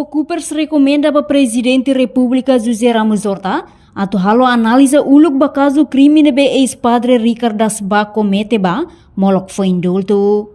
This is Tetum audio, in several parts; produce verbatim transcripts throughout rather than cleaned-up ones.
Fokupers rekomenda ba Prezidente Repúblika José Ramos Horta atu halo analiza uluk ba kazu krime ne'ebé eis-padre Ricard das Bac komete ba, molok fó indultu.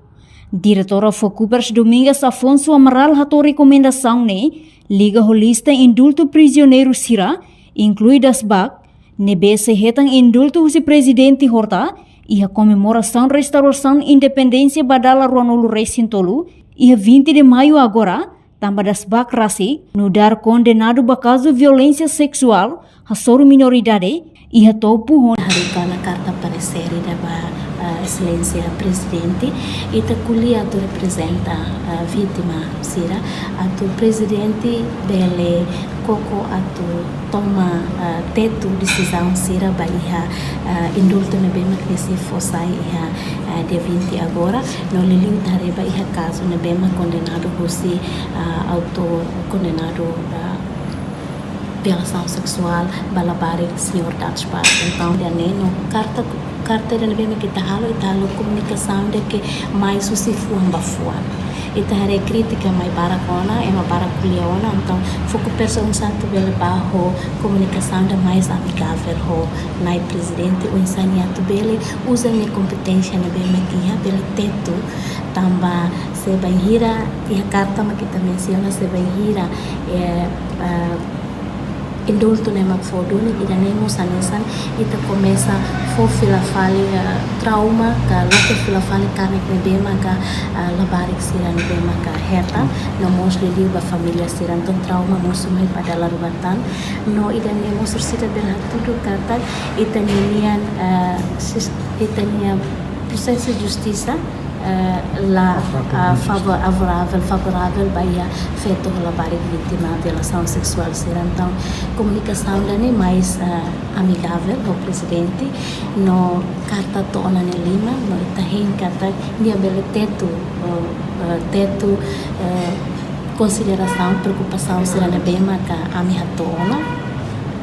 Diretora Fokupers Domingas Afonso Amaral hato'o rekomendasaun ne'e liga ho lista indultu prizioneiru sira, inklui das Bac, ne'ebé sei hetan indultu husi Prezidente Horta iha komemorasaun restaurasaun independénsia ba dala ruanulu resin tolu, iha vinte de maiu agora, tanba das Bac rasik nu'udar kondenadu ba kazu violénsia seksuál hasoru minoridade iha topu ho. Haruka ona karta paresér ida ba, ah, Exelénsia Prezidente, ita ko'alia atu reprezenta, ah, vítima sira, atu Prezidente bele koko atu toma, ah, tetu desizaun sira ba iha, ah, indultu ne'ebé mak nia sei fó sai iha, ah, dia vinte agora, no liuliu ita haree ba iha kazu ne'ebé mak kondenadu husi, ah, autór kondenadu, ah, violasaun seksuál ba labarik señór das Bac. Entaun, ida-ne'e no karta, karta ida ne'ebé mak ita halo, ita halo komunikasaun ida ke mais husi fuan ba fuan. Ita haree krítika mai barak ona, ema barak ko'alia ona, entaun Fokupers oinsá atu bele bá ho komunikasaun ida mais amigavel ho Na'i Prezidente, oinsá nia atu bele uza nia kompeténsia ne'ebé mak iha bele tetu, tanba se bainhira iha karta mak ita mensiona, se bainhira, eh, ah, indultu ne'e mak fó duni, ida-ne'e mós hanesan ita komesa fó fila fali, eh, trauma ka loke fila fali kanek ne'ebé maka, eh, labarik sira ne'ebé maka hetan, no mós liuliu ba família sira, entaun trauma mós mai ba dala rua tan. No ida-ne'e mós orsida bele hatudu katak ita-nia, eh, sis-, ita-nia prosesu justisa, eh, la, ah, favo-, favorável, favorável ba iha feto ho labarik vítima violasaun seksuál sira. Entaun, komunikasaun ida-ne'e mais, ah, amigavel ho Prezidente, no karta to'o ona nia liman, no ita hein katak nia bele tetu, eh, eh, tetu, eh, konsiderasaun, preokupasaun sira ne'ebé maka ami hato'o ona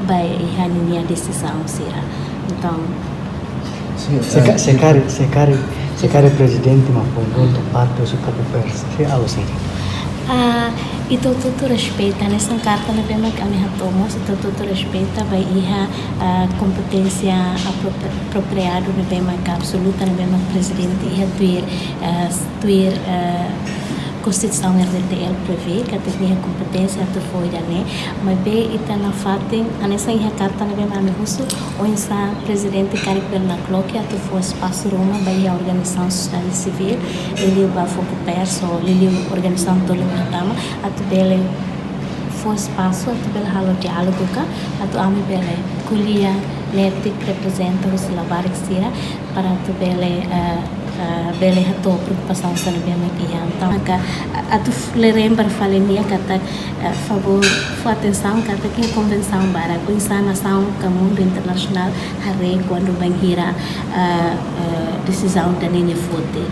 ba iha ninia desizaun sira. Entaun, se, se ka-, se karik, se karik, se karik Prezidente mak fó indultu parte husi Fokupers, se halo saida? Ah, ita hotu-hotu respeita, hanesan karta ne'ebé mak ami hato'o mós, ita hotu-hotu respeita ba iha, ah, kompeténsia apropri-, apropriadu ne'ebé mak absoluta ne'ebé mak Prezidente iha tuir, ah, tuir, ah, Konstituisaun R D T L prevee katak nia iha kompeténsia atu fó ida-ne'e, maibé ita nafatin, hanesan iha karta ne'ebé mak ami husu, oinsá Prezidente karik bele nakloke atu fó espasu ruma ba iha organizasaun sosiedade sivíl, liuliu ba Fokupers, liuliu organizasaun tolu mak tama, atu bele fó espasu, atu bele halo diálogu ka, atu ami bele ko'alia netik reprezenta husi labarik sira, para atu bele, eh, eh, bele hato'o preokupasaun sira ne'ebé mak iha. Entaun, maka, a-, atu f-, relembra fali nia katak, eh, favór fó atensaun katak iha konvensaun barak, oinsá nasaun ka mundu internasionál haree kuandu bainhira, eh, eh, desizaun ida-ne'e nia foti.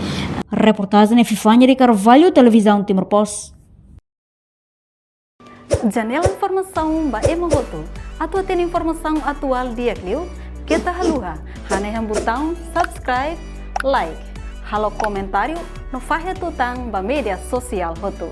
Reportajen Epifania de Carvalho, Televizaun Timor Post. Janela informasaun ba ema hotu. Atu hatene informasaun atuál di'ak liu, keta haluha hanehan butaun subscribe, like, halo komentáriu no fahe tutan ba média sosiál hotu.